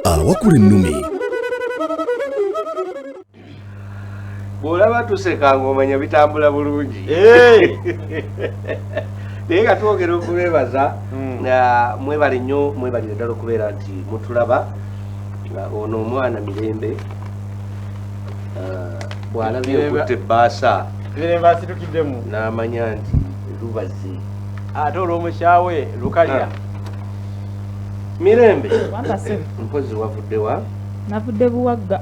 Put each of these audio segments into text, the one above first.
Awakula ennume. Bw'olaba tuseka ng'omanya bitambula bulungi. Naye nga twongera okubeebaza, mwebale nnyo, mwebalire ddala okubeera nti mutulaba. Ono omwana Mirembe bw'alabye okutta ebbaasa, Mirembe asitukiddemu n'amanya nti lubazi, ate olw'omukyawe lukalira. Mirembe, mpozi wavudde wa? Navudde Buwagga.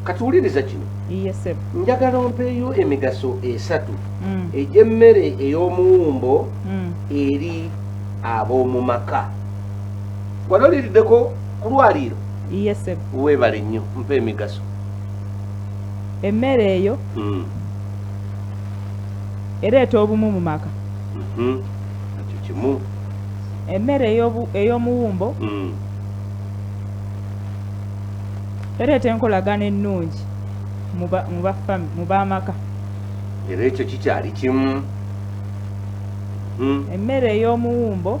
Kati wuliriza kino. Yes. Njagala ompeeyo emigaso esatu egy'emmere ey'omuwumbo eri ab'omu maka. Wali oliriddeko ku lwaliiro? Yes. Weebale nnyo, mpa emigaso. Emmere eyo ereeta obumu mu maka. Ekyo kimu. Emmere ey'omuwumbo ereeta enkolagana ennungi mu b'amaka. Era ekyo kikyali kimu. Emmere ey'omuwumbo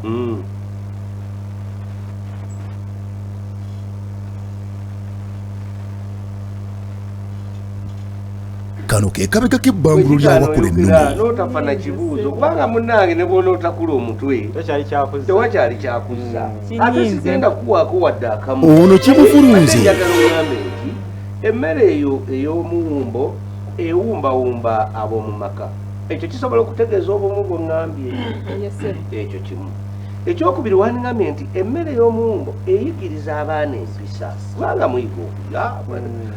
Kano ke kabega k'ebbangulo ly'awakula ennume. N'otafa na kibuuzo, kubanga munnange ne bw'onootakula omutwe tewakyali kyakuzza. Ate sigenda kuwaako wadde akamu. Ono kimufulunze. Njagala oŋŋambe nti emmere eyo ey'omuwumbo ewumbawumba ab'omu maka. Ekyo kisobola okutegeeza obumu bw'oŋŋambye. Ekyo kimu. Ekyokubiri, wandiŋŋambye nti emmere y'omuwumbo eyigiriza abaana empisa, kubanga muyiga okulya.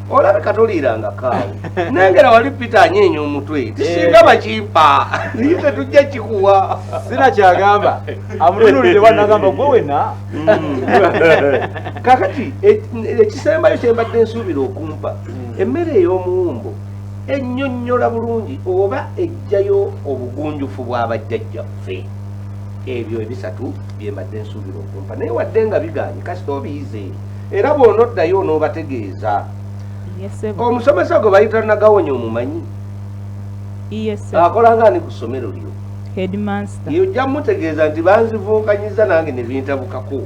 Olabika toliiranga kaawo. Nengera wali Peter anyeenya omutwe, tisinga bakimpa naye tetujja kikuwa. Sina kyagamba, amutunuulire wanagamba gwe wena. Kakati ekisembayo kye mbadde nsuubira okumpa, emmere ey'omuwumbo ennyonnyola bulungi oba ejjayo obugunjufu bw'abajjajjaffe. Ebyo ebisatu bye mbadde nsuubira okumpa, naye wadde nga bigaanye kasita obiyize, era bw'onoddayo onoobategeeza. Omusomesa gwe bayita Nagawonya omumanyi? Akola nga ani ku ssomero lyo? Headmaster. Ojja mutegeeza nti banzivunkanyiza nange ne bintabukako.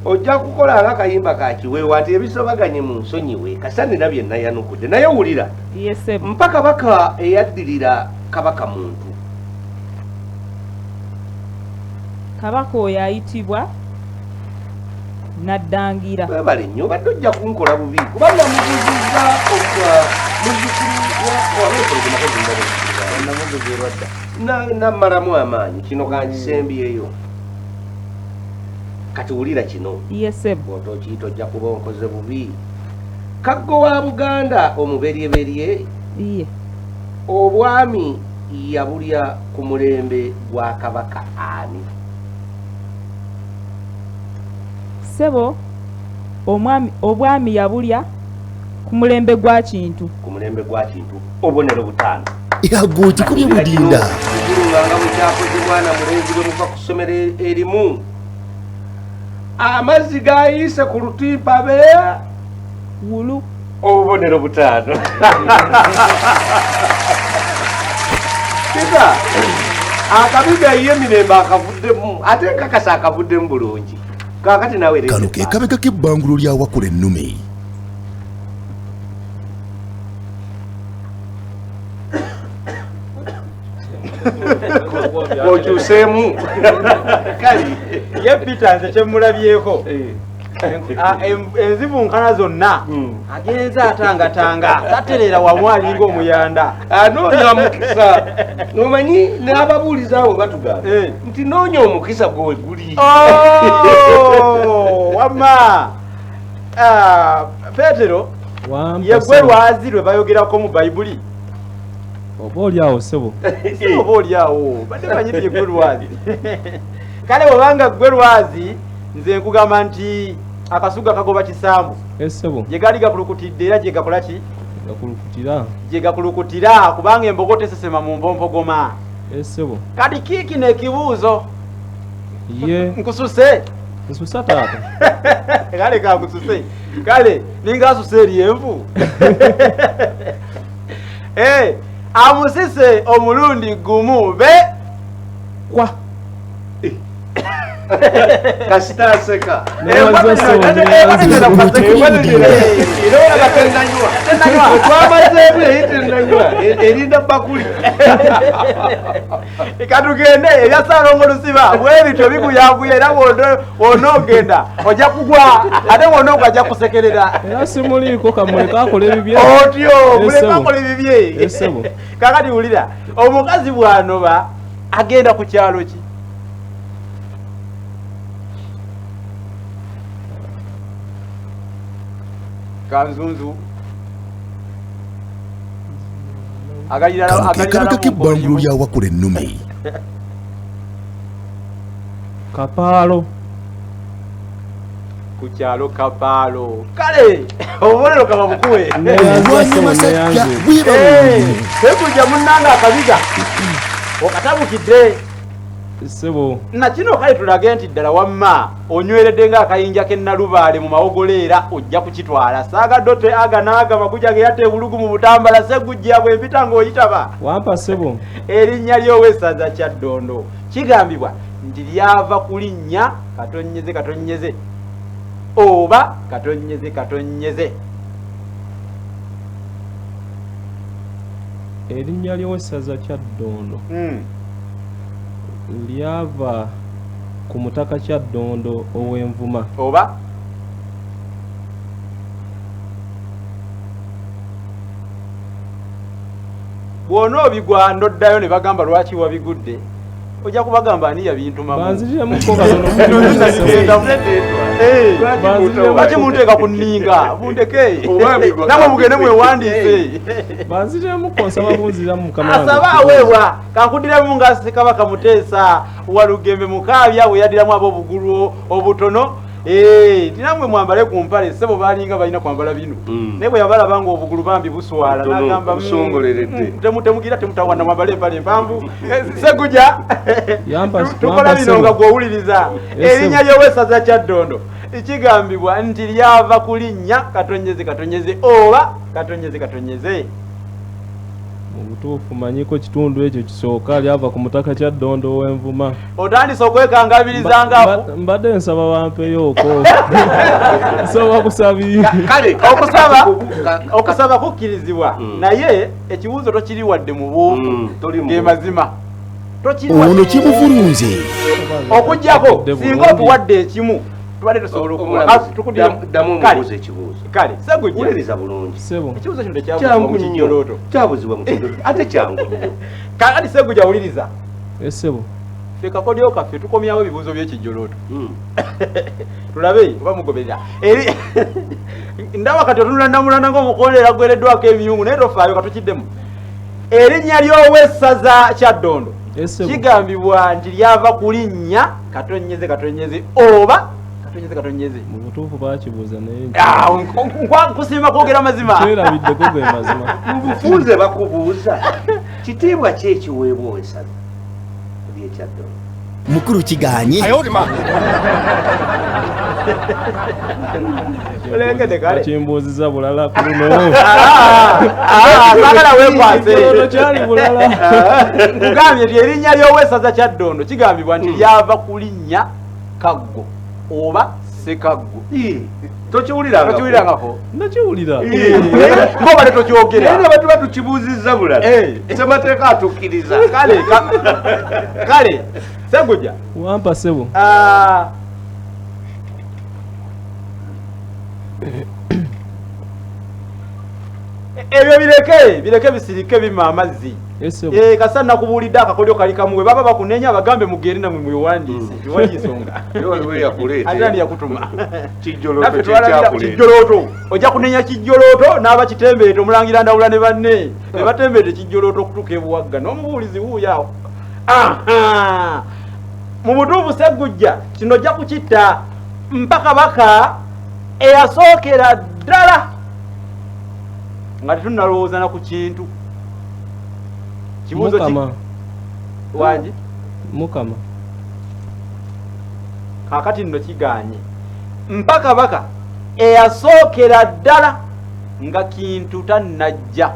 Ojja kukola nga kayimba ka kiweewa nti ebisobaganye mu nsonyiwe kasanira bye nayanukudde. Naye wulira, mpa kabaka eyaddirira Kabaka Muntu. Kabaka oyo ayitibwa Naddangira. Webale nnyo, obadde ojja kunkola bubi kuba namubuuzizza muzzukulu nammalamu amaanyi. Kino kankisembyeyo. Kati wulira kino. Bw'otookiyita ojja kuba onkoze bubi. Kaggo wa Buganda omuberyeberye obwami yabulya ku mulembe gwa Kabaka ani? Ssebo, obwami yabulya ku mulembe gwa Kintu. Ku mulembe gwa Kintu, obubonero butaano. Yago kikubye budinda. Kikulu nga bwekyakoze mwana mulenzi bwe muva ku ssomero erimu. Amazzi gayiise ku lutimpa be wulu. Obubonero butaano. Kita akabiga ye Mirembe akavuddemu, ate nkakasa akavuddemu bulungi. Kaakati nawe Kano ke kabega k'ebbangulo ly'awakula ennume. Okyuseemu. Kale. Ye Peter nze kye mmulabyeko. Enzivunkana zonna agenze atangatanga, tatereera wamu, alinga omuyanda. Anoonya mukisa. Omanyi n'ababuulizi abo batugamba nti noonya omukisa gwe guli. Oh, wamma. Petero, ye gwe lwazi lwe bayogerako mu Bayibuli? Oba oli awo ssebo. Si oba oli awo, badde manyi nti ye gwe lwazi. Kale bw'obanga gwe lwazi, nze nkugamba nti akasuga kagoba kisambu. Ssebo. Gye gaali gakulukutidde era gye gakola ki? Gakulukutira. Gye gakulukutira, kubanga embogo tesesema mu mpompogoma. Ssebo. Kati kiikino ekibuuzo. Ye. Nkususe? Nsusa taata. Kale kakususe. Kale ninga asuse eryenvu. Amusise omulundi gumu be kwa. Kasita aseka. Erinda bakuli. Katugende ebya Ssalongo Lusiba bwebityo bikuyanguya era bw'onoogenda ojja kugwa ate bw'onoogwa ajja kusekerera. Era simuliiko kamuleke akola ebibye. Otyo muleke akola ebibye. Kaakati wulira omukazi bw'anoba agenda ku kyalo ki? Kanzunzu. Kano ke kabega k'ebbanguliro lya Wakula Ennume. Kapaalo. Ku kyalo Kapaalo. Kale obubonero kaba bukuwe. Olwanyuma masajja weebale. Tekujja munnange akabiga okatabukidde. Ssebo. Na kino kale tulage nti ddala wamma onyweredde ng'akayinja k'e Nalubaale mu mawogolo era ojja kukitwala. Saagadde aga n'aga maguja ge yatta ebulugu mu Butambala Ssegujja bwe mpita ng'oyitaba. Wampa ssebo. Erinnya ly'owessaza Kyaddondo kigambibwa nti lyava ku linnya katonnyeze katonnyeze oba katonnyeze katonnyeze. Erinnya ly'owessaza Kyaddondo lyava ku mutaka Kyaddondo ow'envuma. Oba bw'ona obigwa ndoddayo ne bagamba lwaki wabigudde ojja kubagamba ani yabintumamu. Banziriremuko katono. Lwaki munteeka ku nninga mundeke namwe mugende mwewandiise. Banziriremuko nsaba bunziriramu mukama wange. Asaba aweebwa kankuddiremu nga Ssekabaka Muteesa Walugembe Mukaabya bwe yaddiramu ab'obugulu obutono. Tinamwe mwambale ku mpale ssebo baalinga balina kwambala bino. Naye bwe yabalaba ng'obugulu bambi buswala n'agamba busongoleredde. Temugira temutawana mwambale empale empanvu. Ssegujja tukola bino nga gw'owuliriza. Erinnya ly'owessaza Kyaddondo kigambibwa nti lyava ku linnya katonnyeze katonnyeze oba katonnyeze katonnyeze. Mu butuufu manyiko kitundu ekyo kisooka lyava ku mutaka Kyaddondo ow'envuma. Otandise okwekangabiriza nga mbadde nsaba bampeyooko. Nsaba busabi. Kale okusaba kukkirizibwa naye ekibuuzo tokiri wadde mu buufu ge mazima. Ono kimuvulunze. Okuggyako singa otuwadde ekimu tubadde tusobola okuddamu omubuuza ekibuuzo. Kale Ssegujja wuliriza bulungi. Ekibuuzo kino tekyabuzibwa mu kijjolooto. Kyabuzibwa mu kijjolooto ate kyangu nnyo. Kakati Ssegujja wuliriza. Ssebo. Ffe kakodyo kaffe tukomyawo ebibuuzo by'ekijjolooto. Tulabe oba mugoberera. Ndaba kati otunula namulanda ng'omukonde era gwereddwako emiyungu naye tofaayo katukiddemu. Erinnya ly'owessaza Kyaddondo kigambibwa nti lyava ku linnya katonnyeze katonnyeze oba katonnyeze katonnyeze. Mu butuufu baakibuuza naye nkusiima kwogera mazima. Kyerabiddeko ge mazima. Mu bufunze bakubuuza kitiibwa ki ekiweebwa owessaza ly'ekyaddondo? Mukulu kiganye. Olengedde kale. Bakimbuuziza bulala ku luno. Saagala weekwase. Ekyoto kyali bulala. Nkugambye nti erinnya ly'owessaza Kyaddondo kigambibwa nti lyava ku linnya Kaggo oba Ssekaggo. Tokiwulirangako? Nakiwulira. Ng'obadde tokyogera. Naye nga tuba tukibuuzizza bulala. Ssemateeka atukkiriza. Kale Ssegujja. Wampa ssebo. Ebyo bireke bisirike bima amazzi. Kasa nakubuulidde akakodyo kali kamuwe baba bakunenya bagambe mugende namwe mwewandiise. Tewali nsonga. Ate ani yakutuma? Kijjolooto kyekyakuleeta. Kijjolooto. Ojja kunenya kijjolooto n'aba kitembeeto omulangira Ndawula ne banne. Ne batembeete kijjolooto okutuuka ebuwagga n'omubuulizi wuuyo awo. Mu butuufu Ssegujja kino ojja kukitta mpaka baka eyasookera ddala nga tetunnalowooza na ku kintu. Kibuuzo ki? Wangi? Mukama. Kaakati nno kigaanye. Mpa kabaka eyasookera ddala nga Kintu tannajja.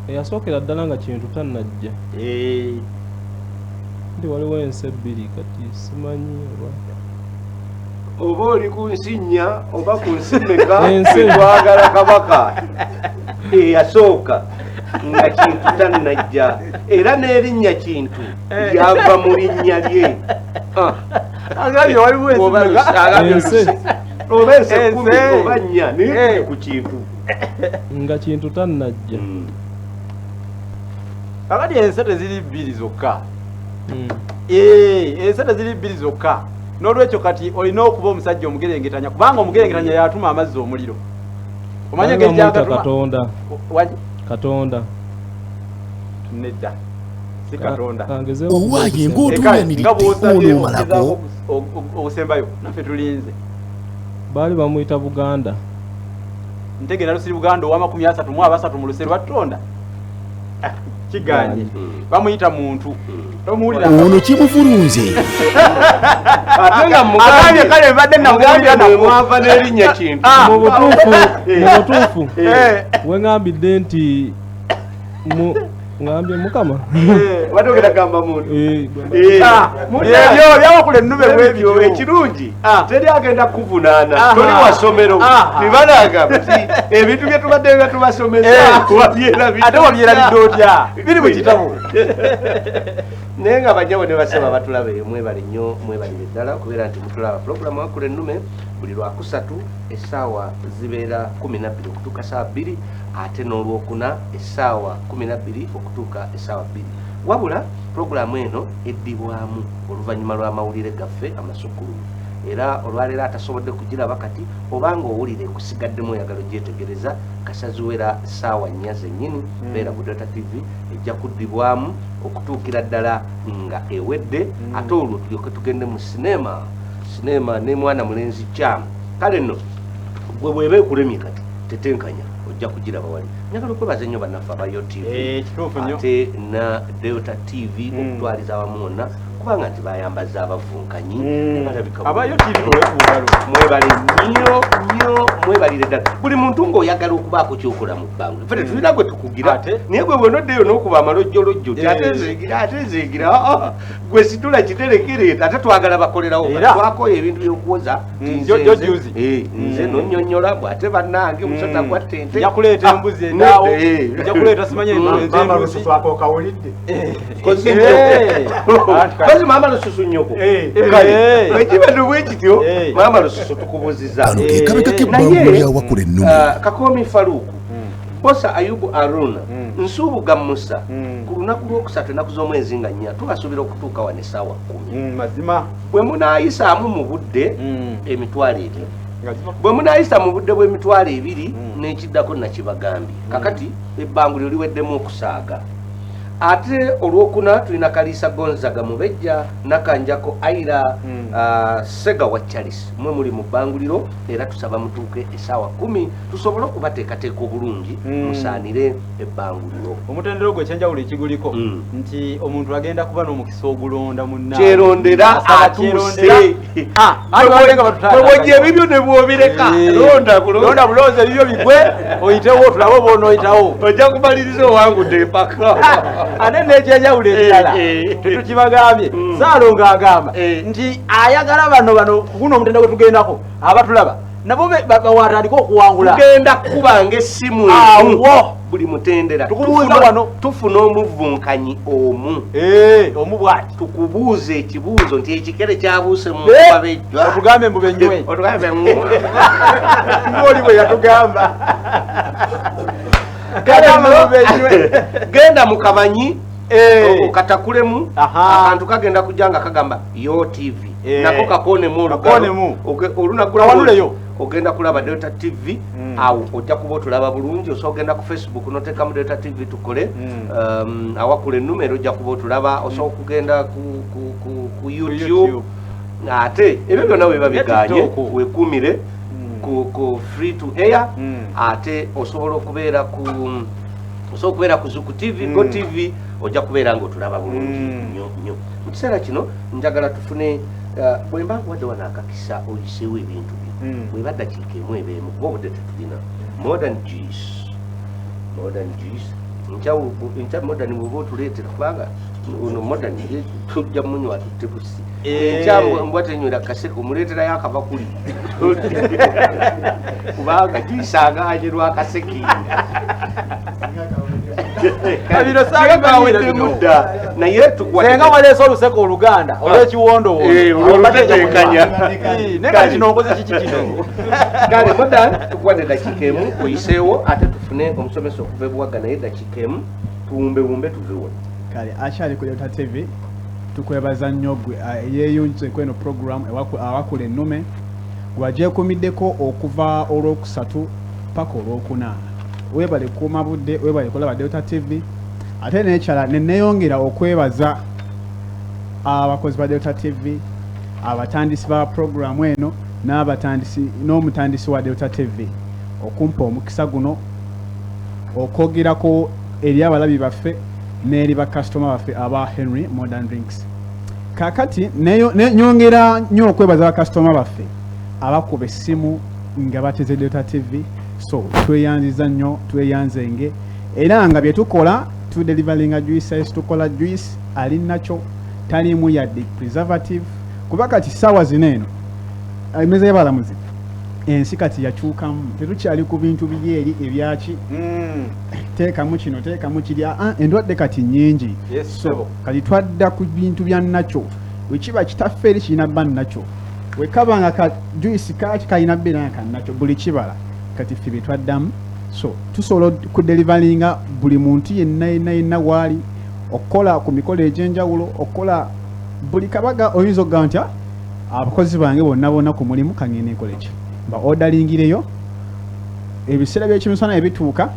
Eyasookera ddala nga Kintu tannajja. Ndi waliwo ensi ebbiri kati simanyi oba oba oli ku nsi nnya oba ku nsi mmeka, twagala kabaka eyasooka nga Kintu tannajja, era n'erinnya Kintu lyava mu linnya lye. Agambye waliwo ensi oba ensi 10 oba 4 naye ku Kintu nga Kintu tannajja. Kakati ensi teziri bbiri zokka. Ensi teziri bbiri zokka. N'olwekyo kati olina okuba omusajja omugerengetanya, kubanga omugerengetanya yatuma amazzi omuliro. Omanye engeri gy'agatuma? Katonda. Katonda. Nedda. Si Katonda. Owaaye ng'otuuyanyiridde onoomalako. Ogusembayo naffe tulinze. Baali bamuyita Buganda. Ntegera Lusiri Buganda owa 33 mu luse lwa Ttonda. Kiganye. Bamuyita muntu. Tomuwulira. Ono kimuvulunze. Ate nga mugambye kale mbadde namugambye namwava n'erinnya Kintu. Mu butuufu. We ngambidde nti ngambye Mukama. Watogera gamba muntu. Ebyo byawakula ennume bw'ebyo. Ekirungi teri agenda kuvunaana. Toli wasomero. Tebalaga nti ebintu bye tubadde nga tubasomesa wabyerabidde. Ate wabyerabidde otya? Biri mu kitabo. Naye nga bajjawo ne basaba batulabe mwebale nnyo, mwebalire ddala okubeera nti mutulaba. Pulogulaamu Wakula Ennume buli Lwakusatu essaawa zibeera 12 okutuuka ssaawa 2, ate n'Olwokuna essaawa 12 okutuuka essaawa 2. Wabula pulogulaamu eno eddibwamu oluvannyuma lw'amawulire gaffe amasukkulumu, era olwaleero atasobodde kugiraba kati obanga owulire ekusigaddemu oyagala ogyetegereza, kasaziwera ssaawa 4 zennyini beera ku Delta TV, ejja kuddibwamu okutuukira ddala nga ewedde, ate olwo tulyoke tugende mu sinema ne mwana mulenzi kyamu. Kale nno gwe bw'eba ekulemye kati tetenkanya, ojja kugiraba wali. Njagala okwebaza ennyo bannaffe aba Yo TV ate na Delta TV okutwaliza awamu wonna, kubanga nti bayambaza abavunkanyi ne balabika. Aba Yo TV olw'obugalo. Mwebale nnyo nnyo, mwebalire ddala. Buli muntu ng'oyagala okubaako ky'okola mu bbanga, ffe tetulina gwe tukugira, naye gwe bw'onoddeyo n'okuba amalojjolojjo ti ate nzeegira, ate nzeegira, gwe situla kiterekereeta, ate twagala bakolerawo. Twakoye ebintu by'okuwoza nze nonnyonnyola bwe ate bannange omusota gwa ttente. Nja kuleeta embuzi endaawo, nja kuleeta simanyi Maama Lususu ako kawulidde. Kozi Maama Lususu nnyoko. Kale bwe kiba bwe kityo, Maama Lususu tukubuuzizza. Kano ke kabega k'ebbanguliro lya Wakula Ennume. Kakomi Faruku, Bosa Ayubu Aruna, Nsubuga Musa, ku lunaku lwokusatu ennaku z'omwezi nga 4 tubasuubira okutuuka wano essaawa 10. Mazima. Bwe munaayisaamu mu budde 20,000. Bwe munaayisa mu budde bw'emitwalo 2 n'ekiddako nakibagambye. Kakati ebbanguliro liweddemu okusaaga. Ate Olwokuna tulina Kaliisa Gonzaga Mubejja, Nakanjako Aira, Segawa Charles. Mwe muli mu bbanguliro era tusaba mutuuke essaawa 10 tusobole okubateekateeka obulungi, musaanire ebbanguliro. Omutendera ogwo ekyenjawulo ekiguliko nti omuntu agenda kuba n'omukisa ogulonda munnaabwe. Kyerondera atuuse. Bw'ojja ebibyo ne bw'obireka, londa bulonzi. Londa bulonzi ebibyo bigwe, oyitewo tulabe oba onooyitawo. Ojja kumaliriza owangudde empaka. Ate n'ekyenjawulo ekirala tetukibagambye. Ssaalongo agamba nti ayagala bano guno omutendera gwe tugendako abatulaba nabo bawatandika okuwangula. Tugenda kukubanga essimu emu buli mutendera. Tukubuuza wano. Tufuna omuvunkanyi omu. Omu bw'ati. Tukubuuza ekibuuzo nti ekikere kyabuuse mu nkuba. Otugambe mbu benywe. Otugambe mbu. Ng'oli bwe yatugamba. Genda mu kamanyi, okatakulemu, akantu kagenda kujja nga kagamba Yo TV. Nako kakoonemu olugalo. Olunaggulawo ogenda kulaba Delta TV, awo ojja kuba otulaba bulungi. Osobola ogenda ku Facebook n'oteekamu Delta TV tukole Awakula Ennume, era ojja kuba otulaba. Osobola okugenda ku YouTube. Ate ebyo byonna bwe babiganye weekuumire ku free to air, ate osobola okubeera ku Zuku TV, Go TV, ojja kubeera ng'otulaba bulungi nnyo nnyo. Mu kiseera kino njagala tufune Bwe mba nkuwadde wano akakisa oyiseewo ebintu byo, bweba ddakiika emu ebeemu, kuba obudde tetulina. Modern juice, modern juice nkya modern bw'oba otuleetera, kubanga ono modern tujja munywa tutte busi. Enkya mbwa tenywera kaseke, omuleeterayo akabakuli, kubanga juice aganye lwakaseke. Bino saaga dda, naye tukwate. Senga waleese oluseke oluganda olw'ekiwondowondo, olutetenkanya. Naye kati kino okoze kiki kino? Kale modern tukuwadde eddakiika emu oyiseewo, ate tufune omusomesa okuva e Buwaga, naye eddakiika emu tuwumbewumbe tuve wano. Kale akyali ku Delta TV, tukwebaza nnyo gwe eyeeyunze kweno program Awakula Ennume, gwagyekuumiddeko okuva olwokusatu paka olwokuna. Webale kuuma budde, webale kulaba Delta TV. Ate n'ekyala ne neeyongera okwebaza abakozi ba Delta TV, abatandisi ba programu eno n'abatandisi n'omutandisi wa Delta TV okumpa omukisa guno okwogerako eri abalabi baffe n'eri bakasitoma baffe aba Henry Modern Drinks. Kaakati nyongera nnyo okwebaza bakasitoma baffe abakuba essimu nga bateze Delta TV. So tweyanziza nnyo, tweyanzenge, era nga bye tukola tudelivalinga juices, tukola juice ali nakyo, taliimu yadde preservative, kuba kati ssaawa zino eno emmeeza y'abalamuzi ensi kati yakyukamu, tetukyali ku bintu biri eri ebyaki teekamu kino teekamu kiri, endwadde kati nnyingi. So kati twadda ku bintu bya nakyo, bwe kiba kitaffe eri kirina bba nakyo, bwe kaba nga ka juice kaki kalina bbeera nga kannakyo, buli kibala kati ffe bye twaddamu. So tusobola okudelivalinga buli muntu yenna yenna yenna waali, okukola ku mikolo egy'enjawulo, okukola buli kabaga. Oyinza okugamba nti, "Ah, abakozi bange bonna bonna ku mulimu kangende nkole ki, mba odalingireyo." Ebiseera by'ekimisana ebituuka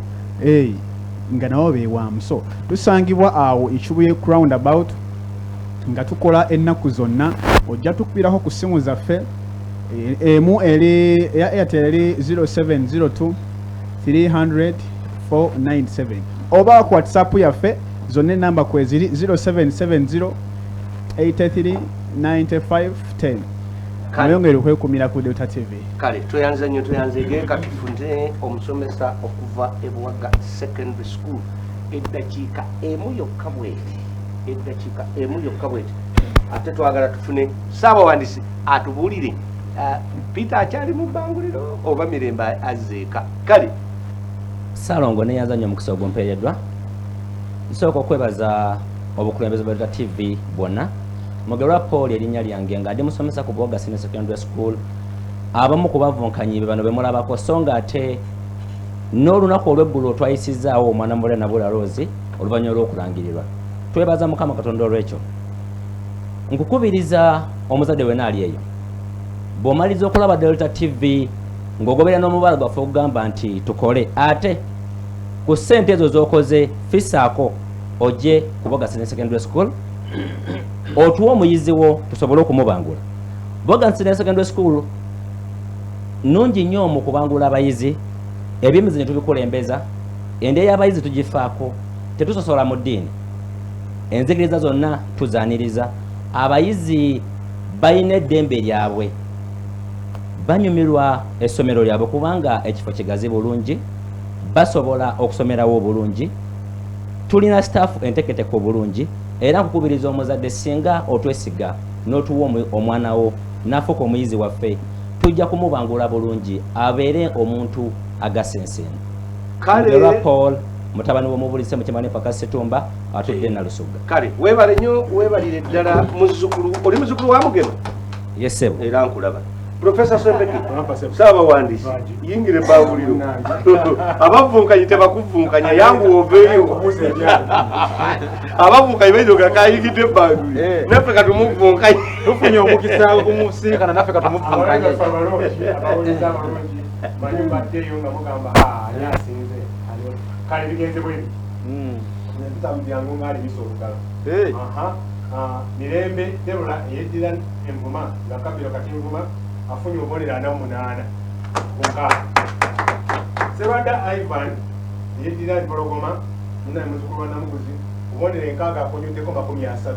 nga nabo beewaamu. So tusangibwa awo Ekibuye roundabout, nga tukola ennaku zonna. Ojja tukubirako ku ssimu zaffe, emu eri eya Airtel eri 0702 300 497, oba ku WhatsApp yaffe zonna enamba kweziri 0770 83 95 10. Kale. Mweyongere okwekumira ku Delta TV. Kale tweyanze nnyo, tweyanzege. Katufune omusomesa okuva e Buwaga Secondary School, eddakiika emu yokka bweti, eddakiika emu yokka bweti. Ate twagala tufune ssaabawandisi atubuulire, Peter akyali mu bbanguliro oba Mirembe azzeeka. Kale. Saalongo, neyanza nnyo omukisa ogumpeereddwa. Nsooka okwebaza obukulembeze bwa Delta TV bwonna. Mugerwa Paul erinnya lyange, nga ndi musomesa ku Buwaga Senior Secondary School. Abamu ku bavunkanyi be bano bemulabako, so nga ate n'olunaku olw'eggulo twayisizaawo omwana muwala Nabula Rose oluvannyuma lw'okulangirirwa. Twebaza Mukama Katonda olw'ekyo. Nkukubiriza omuzadde wena ali eyo, bw'omaliriza okulaba Delta TV ng'ogoberera n'omubala gwaffe okugamba nti tukole, ate ku ssente ezo z'okoze fisaako ojje ku Buwaga Senior Secondary School otuwe omuyizi wo tusobole okumubangula. Buwaga Senior Secondary School nungi nnyo mu kubangula abayizi. Ebyemizannyo tubikulembeza, endya y'abayizi tugifaako, tetusosola mu ddiini, enzikiriza zonna tuzaaniriza. Abayizi balina eddembe lyabwe, banyumirwa essomero lyabwe kubanga ekifo kigazi bulungi, basobola okusomerawo obulungi. Tulina staff enteketeke obulungi. Era nkukubiriza omuzadde, singa otwesiga n'otuwa omwana wo n'afuuka omuyizi waffe, tujja kumubangula bulungi abeere omuntu agasa ensi eno. Kale. Mugerwa Paul, mutabani w'omubulizi Mukimani Paka Setumba, atudde Nalusuga. Kale weebale nnyo, weebalire ddala muzzukulu. Oli muzzukulu wa Mugema? Yes ssebo. Era nkulaba. Profesa Sempeki, saabawandiisi, yingira ebbanguliro. Abavunkanyi tebakuvunkanya, yangu oveeyo. Abavunkanyi bayinza kayingidde ebbanguliro, naffe katumuvunkanyi. Tufunye omukisa okumusinkana, naffe katumuvvunkanye. Abawuliza abalungi, manyi mbaddeeyo nga mugamba, "Ah, ani asinze?" Kale bigenze bwebi, empita mu byangu ng'alimisa olugalo. Aha, Mirembe Debula eyeddira Envuma nga kabiro kati Nvuma afunye obubonero 48 ku 60. Serwadda Ivan eyeddira Empologoma, munaye muzzukulu wa Namuguzi, obubonero 60 akonyoddeko 30.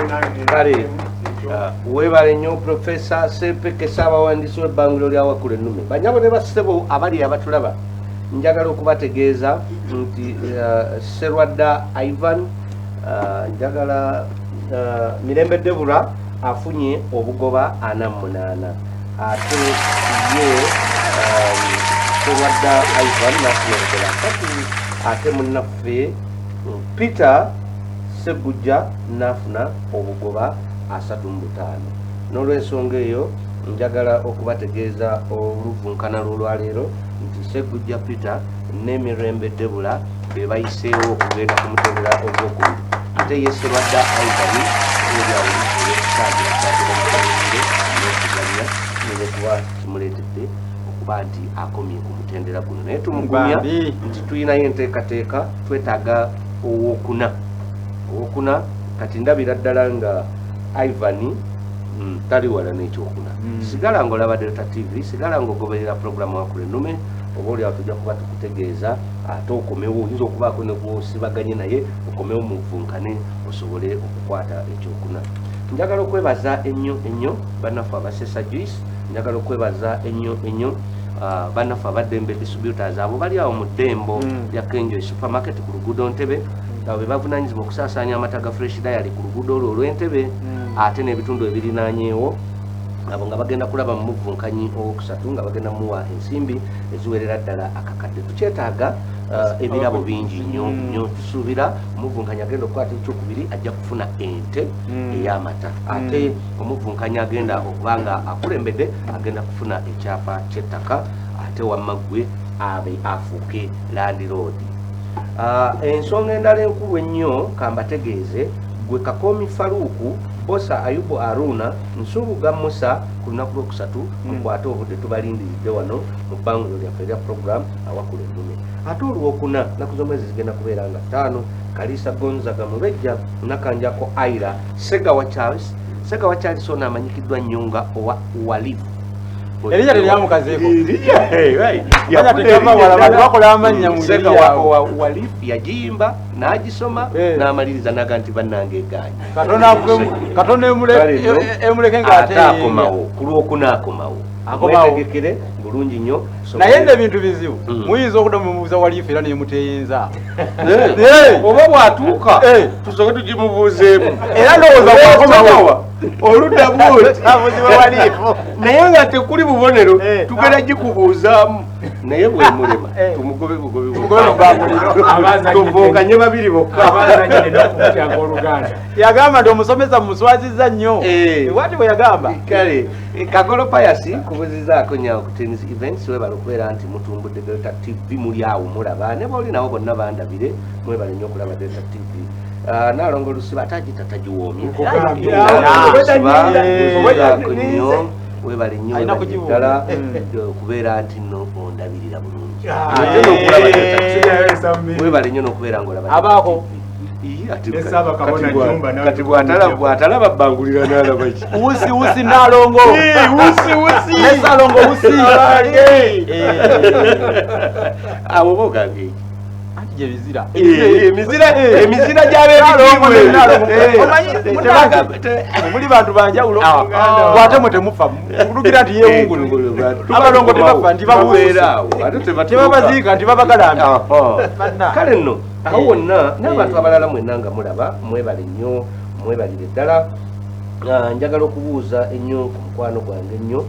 35. Kale weebale nnyo Profesa Sempeke, Ssaabawandiisi w'ebbanguliro lya Wakula Ennume. Banyabo ne bassebo abali abatulaba, njagala okubategeeza nti Sserwadda Ivan, njagala Mirembe Debura afunye obugoba 48, ate ye Sserwadda Ivan n'afuna obugoba 3, ate munnaffe Peter Ssegujja n'afuna obugoba 35. N'olw'ensonga eyo njagala okubategeeza oluvunkana lw'olwaleero nti Ssegujja Peter ne Mirembe Debula be bayiseewo okugenda ku mutendera ogwokubiri, ate ye Sserwadda Ivan n'okuganya n'okuba kimuleetedde okuba nti akomye ku mutendera guno, naye tumugumya nti tulinayo enteekateeka, twetaaga owokuna. Kati ndabira ddala nga Ivan tali wala n'ekyokuna. Sigala ng'olaba Delta TV, sigala ng'ogoberera pulogulaamu Wakula Ennume, oba oliawo tujja kuba tukutegeeza ate okomewo, oyinza okubaako ne gw'osibaganye naye okomewo muvunkane osobole okukwata ekyokuna. Njagala okwebaza ennyo ennyo bannaffe abasesa Juice, njagala okwebaza ennyo ennyo bannaffe abaddembe distributors, abo bali awo mu ddembo lya Kenjoy Supermarket ku luguudo Ntebe, abo be bavunaanyizibwa okusaasaanya amata ga Fresh Diary ku luguudo olwo olw'Entebe, ate n'ebitundu ebirinaanyeewo. Abo nga bagenda kulaba mu muvunkanyi owokusatu nga bagenda muwa ensimbi eziwerera ddala akakadde. Tukyetaaga ebirabo bingi nnyo nnyo. Tusuubira omuvunkanyi agenda okukwata ekyokubiri ajja kufuna ente ey'amata, ate omuvunkanyi agenda okuba nga akulembedde agenda kufuna ekyapa ky'ettaka, ate wamma ggwe abe afuuke landiroodi. Ensonga endala enkulu ennyo kambategeeze, gwe Kakomi Faruku, Bosa Ayubu Aruna, Nsubuga Musa, ku lunaku lwokusatu mukwate obudde, tubalindiridde wano mu bbanguliro lyaffe erya program Awakula Ennume. Ate olwokuna nnaku z'omwezi zigenda kubeera nga 5, Kalisa Gonzaga Mubejja, Nakanjako Aira, Segawa Charles. Segawa Charles ono amanyikiddwa nnyo nga owa Walifu. Erinnya teryamukazeeko. Segawa Walifu yagiyimba n'agisoma n'amaliriza n'aga nti bannange egaanyi. Katonda emuleke ng'ate akomawo ku lwokuna akomawo. Mwetegekere bulungi nnyo. Naye nno ebintu bizibu, muyinza okudda mumubuuza Walifu era nemuteeyinza. Oba bw'atuuka tusooke tugimubuuzeemu. Era ndowooza bw'akomawo oludda bw'oti naye nga tekuli bubonero, tugenda gikubuuzaamu, naye bwemulema tumugobe bugobe tuvunkanye babiri bokka. Yagamba nti omusomesa muswazizza nnyo, bw'ati bwe yagamba. Kale Kagolo Pius nkubuzizaako nnyo ku Teens Events, weebale okubeera nti mutumbudde Delta TV, muli awo mulaba ne b'oli nabo bonna bandabire, mwebale nnyo okulaba Delta TV. Naalongo Lusiba ate agita tagiwoomye, nnyo webale nnyo ddala okubeera nti nno ondabirira bulungi, ate n'okulaba webale nnyo n'okubeera ng'olaba abaako. Kati bw'atalaba bbangulira n'alaba ki? Wusi wusi Naalongo, wusi wusi ne Ssaalongo wusi. Awo oba ogambye ki? Anti gye bizira. Emizira gy'ab'ebitiibwa. Muli bantu banjawulo, bw'ate mwe temufa, mulugira nti yeewungulule. Abalongo tebafa nti babuusa, tebabaziika nti babagalambye. Kale nno awo wonna n'abantu abalala mwenna nga mulaba, mwebale nnyo, mwebalire ddala. Njagala okubuuza ennyo ku mukwano gwange ennyo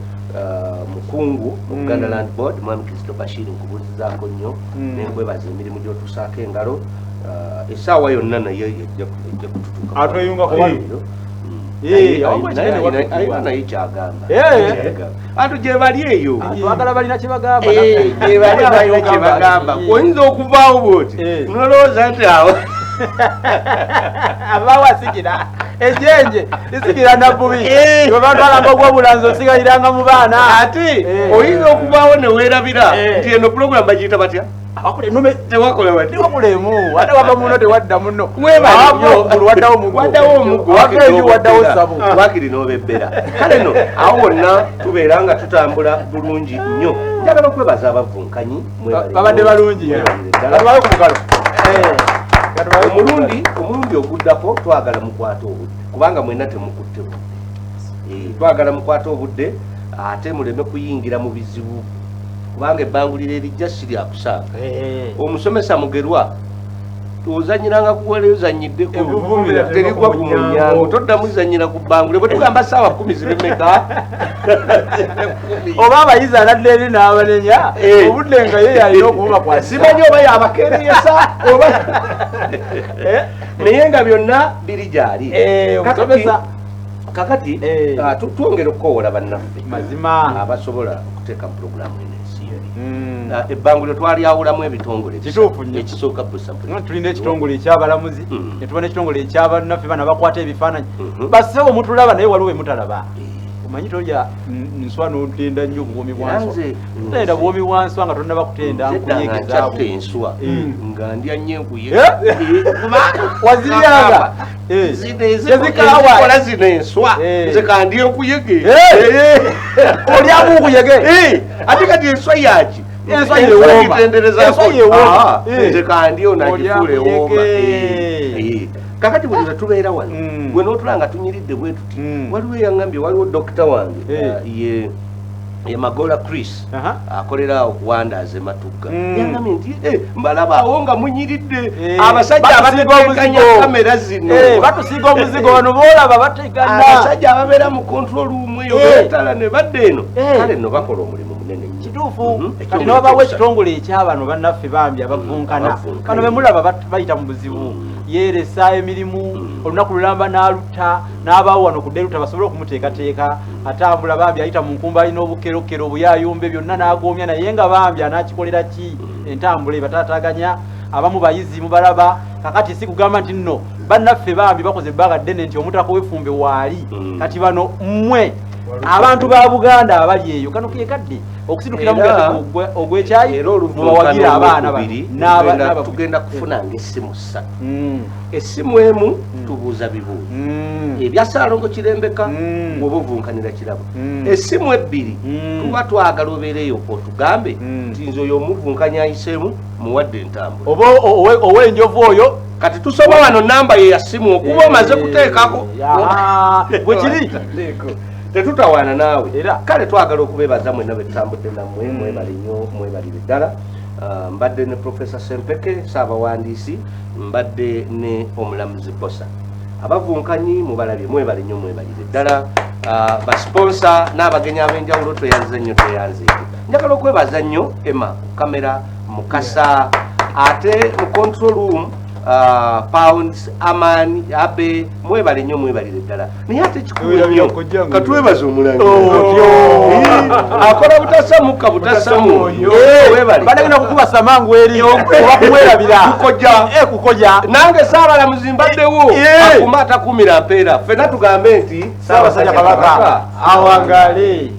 mukungu mu Buganda Land Board, Mwami Kristo Bashir, nkubuuzizaako nnyo nenkwebaza emirimu gy'otuusaako engalo. Essaawa yonna naye ejja kututuuka. Atweyungako wano. Alina naye kyagamba. Antu gye bali eyo. Twagala balina kye bagamba. Gye bali balina kye bagamba. Oyinza okuvaawo bw'oti nolowooza nti awo abaawo asigira ejenje lisigira nabbubi, bwe batwalanga ogw'obulanzi osigaliranga mu baana. Ate oyinza okuvaawo ne weerabira nti eno pulogulaamu bagiyita batya? Awakula ennume tewakola wadde. Tewakolemu. Ate wava muno tewadda muno. Mwebale nnyo. Wava waddawo muggo. Waddawo omuggo. Wava eri waddawo ssabo. Waakiri n'obebbera. Kale nno awo wonna tubeera nga tutambula bulungi nnyo. Njagala okwebaza abavunkanyi. Mwebale Babadde nnyo. balungi. Mwebalire ddala. Katubawe ku mukalo. Omulundi oguddako twagala mukwate obudde, kubanga mwenna temukutte budde. Twagala mukwate obudde ate muleme kuyingira mu bizibu, kubanga ebbanguliro erijja si lya kusaaga. Omusomesa Mugerwa ozannyiranga kuwala ozannyiddeko Evuvumira terigwa ku munyango, toddamu zanyira ku bbanguliro. Bwe tugamba ssaawa 10 zibe mmeka? Oba abayizi aladde eri n'abanenya, obudde nga ye yalina okububakwasisa. Simanyi oba yabakeereyesa oba naye nga byonna biri gy'ali. Omusomesa. Kakati, twongera okukowoola bannaffe Mazima. abasobola okuteeka mu pulogulaamu eno ensi yeri. Ebbanguliro twalyawulamu ebitongole bisatu. Kituufu nnyo. Ekisooka Busa Mpulira. Tulina ekitongole eky'abalamuzi, ne tuba n'ekitongole eky'abannaffe bano abakwata ebifaananyi. Bassebo mutulaba naye waliwo we mutalaba. Omanyi tolya nswa n'otenda nnyo obuwoomi bwa nswa. Totenda buwoomi bwa nswa nga tonnaba kutenda Nze dda nga nkuyege nkyatta zaabwe. enswa, nga ndya nnyo enkuyege. Waziryanga? Zino Tezikaawa. ezikola zino enswa, nze kandya enkuyege. Olyamu nkuyege? Ate kati enswa yaki? Enswa Enswa yewooma. gitenderezaako. Enswa yewooma. Nze kandya ono Olya agifuula ewooma. nkuyege. Kakati buli lwe tubeera wano, gwe n'otula nga tunyiridde bwe tuti, waliwo eyaŋŋambye, waliwo dokita wange, ye Magola Chris, akolera awo ku Wandaze Matugga. Yaŋŋambye nti, mbalaba awo nga munyiridde. Abasajja Batusiiga abatetekanya omuzigo. kamera zino. Batusiiga omuzigo wano boolaba bategana. Abasajja ababeera mu control room eyo beetala ne badda eno. Kale nno bakola omulimu munene nnyo. Kituufu. Kati Ekitongole n'obawa ekyokusatu. ekitongole eky'abano bannaffe bambi abavunkana. Abavunkana. Bano be mulaba bayita mu buzibu. Yeeresa emirimu, olunaku lulamba n'alutta, n'abaawo wano ku Delta basobole okumuteekateeka. Atambula bambi ayita mu nkumba alina obukerokero, obuyayumbe byonna n'agomya, naye nga bambi anaakikolera ki? Entambula ebataataaganya, abamu bayizi mubalaba. Kakati si kugamba nti nno bannaffe bambi bakoze ebbanga ddene nti omutaka w'effumbe waali. Kati bano mmwe abantu ba Buganda abali eyo, kano ke kadde okusitukira mu gazi ogw'ekyayi, Era oluvunkano mubawagira abaana bano. olwokubiri, tugenda kufunanga essimu ssatu. Essimu emu tubuuza bibuuzo ebya Ssaalongo Kirembeka, bw'oba ovunkanira kirabo. Essimu ebbiri tuba twagala obeereyo otugambe nti nze oyo omuvunkanya ayiseemu muwadde entambula. Oba ow'enjovu oyo. Kati tusoma wano namba ye ya ssimu okuba omaze kuteekako. Bwe kiri. Tetutawaana naawe. Kale twagala okubeebaza mwenna be tutambudde nammwe, mwebale nnyo, mwebalire ddala. Mbadde ne Professor Sempeke, Ssaabawandiisi, mbadde ne Omulamuzi Bosa. Abavunkanyi mubalabye, mwebale nnyo, mwebalire ddala. Basponsa n'abagenyi ab'enjawulo tweyanze nnyo, tweyanze. Njagala okwebaza nnyo Emma ku kamera, Mukasa, ate mu control room, Pounds, Amani, Abe, mwebale nnyo, mwebalire ddala. Naye ate kikulu nnyo, katwebaze omulangira. Akola butasa mukka, butasa mwoyo. Webale. Banagenda kukuba samangu eri, oba kumwerabira. Kukoja. Kukoja. Nange Ssaabalamuzi mbaddewo. Akuma atakuumira mpeera. Ffenna tugambe nti Ssaabasajja Kabaka awangaale.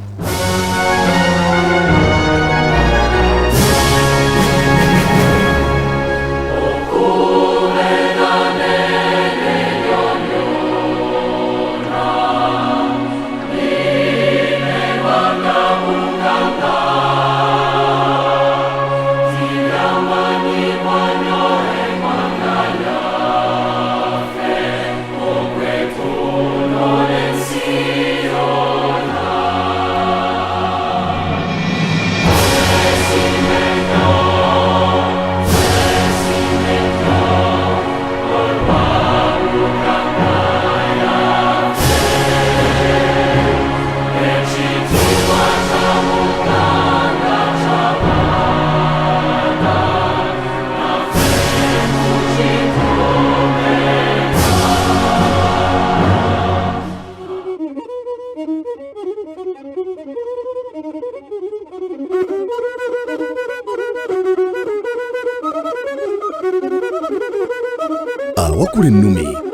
Awakula ennume